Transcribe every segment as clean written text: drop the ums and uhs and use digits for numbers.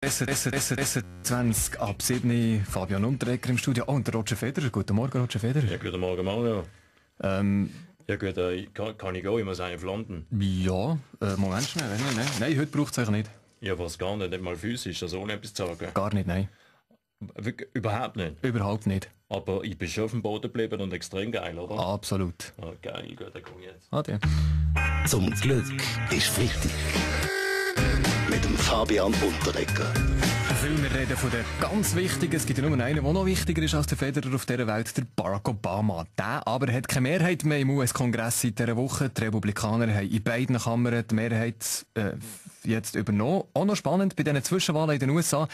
20 ab 7 Fabian Unterreger im Studio. Oh, und der Roger Federer. Guten Morgen, Roger Federer. Ja, guten Morgen, Mario. Ja gut, kann ich gehen? Ich muss eigentlich auf London. Ja, Moment schnell. Nein, heute braucht es eigentlich nicht. Ja, was gar nicht, nicht mal physisch, also ohne etwas zu sagen. Gar nicht, nein. Überhaupt nicht? Überhaupt nicht. Aber ich bin schon auf dem Boden geblieben und extrem geil, oder? Absolut. Ah, geil, gut, dann komm ich jetzt. Ade. Zum Glück ist Freitag. Mit dem Fabian Unterreger. Wir reden von der ganz wichtigen, es gibt ja nur einen, der noch wichtiger ist als der Federer auf dieser Welt, der Barack Obama. Der aber hat keine Mehrheit mehr im US-Kongress seit dieser Woche. Die Republikaner haben in beiden Kammern die Mehrheit jetzt übernommen. Auch noch spannend, bei diesen Zwischenwahlen in den USA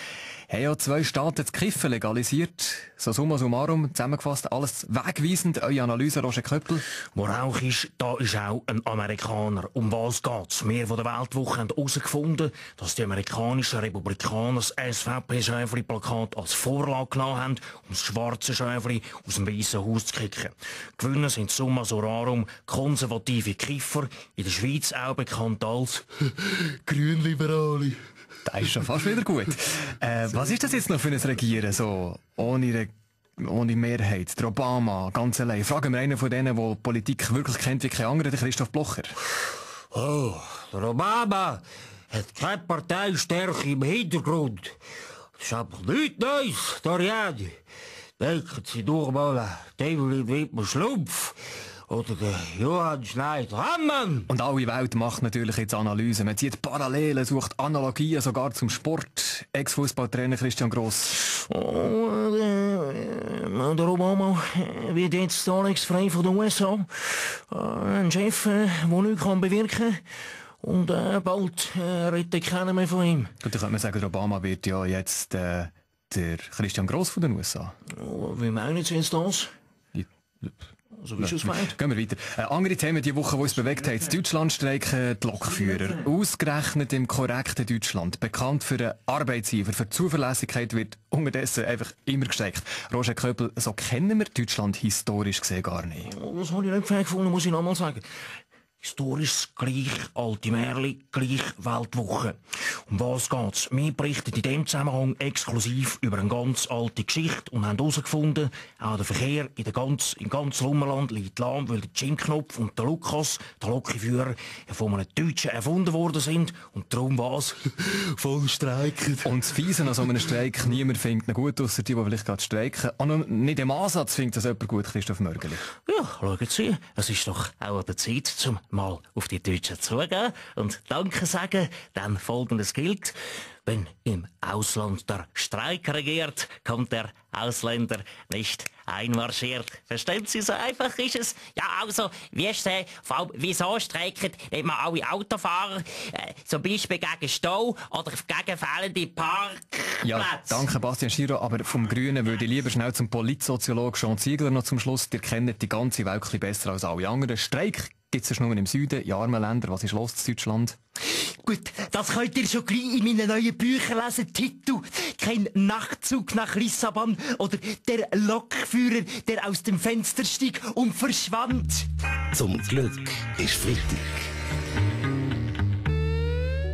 haben ja 2 Staaten das Kiffen legalisiert. So summa summarum, zusammengefasst, alles wegweisend. Eure Analyse, Roger Köppel. Wo Rauch ist, da ist auch ein Amerikaner. Um was geht's? Wir von der Weltwoche haben herausgefunden, dass die amerikanischen Republikaner das SVP-Schäfli-Plakat als Vorlage genommen haben, um das schwarze Schäfli aus dem Weißen Haus zu kicken. Gewinner sind summa summarum konservative Kiffer, in der Schweiz auch bekannt als Grünliberale. Das ist schon fast wieder gut. Was ist das jetzt noch für ein Regieren, so ohne Mehrheit? Der Obama, ganz allein. Fragen wir einen von denen, der Politik wirklich kennt wie kein anderer, den Christoph Blocher. Oh, der Obama hat keine Parteistärke im Hintergrund. Das ist aber nichts Neues, Doriani. Denken Sie durch mal David Wittmer Schlumpf oder der Johann Schneider-Hammann. Und alle Welt macht natürlich jetzt Analysen. Man zieht Parallelen, sucht Analogien sogar zum Sport. Ex-Fußballtrainer Christian Gross. Der Obama wird jetzt frei von den USA. Ein Chef, der nichts bewirken kann. Und bald redet keiner mehr von ihm. Gut, dann könnte man sagen, der Obama wird ja jetzt der Christian Gross von den USA. Wie meinen Sie jetzt das? So wie es meint. Gehen wir weiter. Andere Themen diese Woche, die uns bewegt haben. In Deutschland streiken die Lokführer. Ausgerechnet im korrekten Deutschland. Bekannt für den Arbeitseifer, für die Zuverlässigkeit wird unterdessen einfach immer gestreikt. Roger Köppel, so kennen wir Deutschland historisch gesehen gar nicht. Das habe ich nicht fair gefunden, muss ich noch mal sagen. Historisch gleich alte Märli, gleich Weltwoche. Um was geht's? Wir berichten in diesem Zusammenhang exklusiv über eine ganz alte Geschichte und haben herausgefunden, auch der Verkehr in ganz Lummerland liegt lahm, weil der Jim Knopf und der Lukas, der Lokführer, von einem Deutschen erfunden worden sind und darum was voll streiken. Und das Fiese an so einem Streik, niemand findet ihn gut, ausser die vielleicht gerade streiken. Und nicht im Ansatz findet das jemand gut, Christoph Mörgeli. Ja, schauen Sie, es ist doch auch an der Zeit, zum mal auf die Deutschen zugehen und Danke sagen, denn Folgendes gilt: Wenn im Ausland der Streik regiert, kommt der Ausländer nicht einmarschiert. Verstehen Sie, so einfach ist es? Ja, also, wie ist es, vor allem, wieso streiken nicht mal alle Autofahrer, zum Beispiel gegen Stau oder gegen fehlende Parkplätze? Ja, danke Bastian Schiro, aber vom Grünen würde ich lieber schnell zum Politsoziologen Jean Ziegler noch zum Schluss. Ihr kennt die ganze Welt ein bisschen besser als alle anderen. Streik gibt es nur im Süden, in armen Ländern. Was ist los in Deutschland? Gut, das könnt ihr schon gleich in meinen neuen Büchern lesen. Titel: Kein Nachtzug nach Lissabon oder Der Lokführer, der aus dem Fenster stieg und verschwand. Zum Glück ist Freitag.